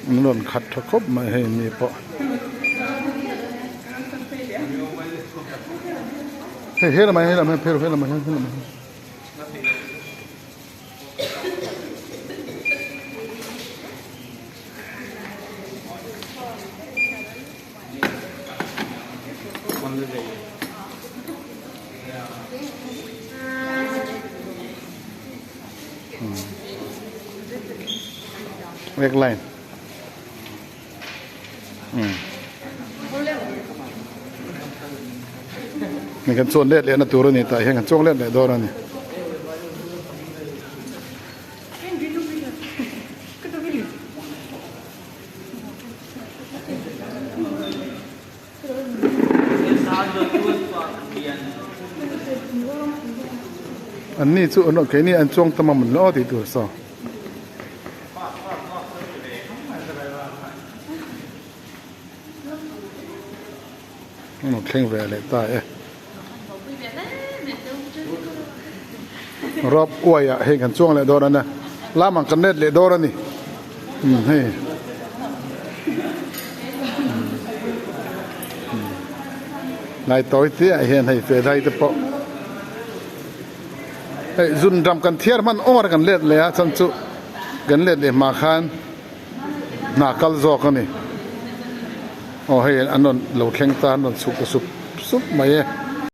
An rawn khat tha khawp mai hei mi pawh. Hei he lamah hian he lamah hian phei rawh he lamah hian he lamah hian. Red line. Ni kan chuan let leh na tur a ni tah hian kan chuang let leh dawn a ni. An ni chu an keini an chuang tam a mun lo tih tur saw. An rawn thleng ve leh ta e. Rope way ah hei kan chuang leh dawn a nia lam ang kan let leh dawn a ni umm hei lai tawi te ah hian hei fe dai te pawh hei zun ram kan thiar hman awr kan let leh a chhan chu kan let leh hma khan hna kal zawk a ni aw hei an rawn lo thleng ta an rawn chhuk ta sup sup mai e.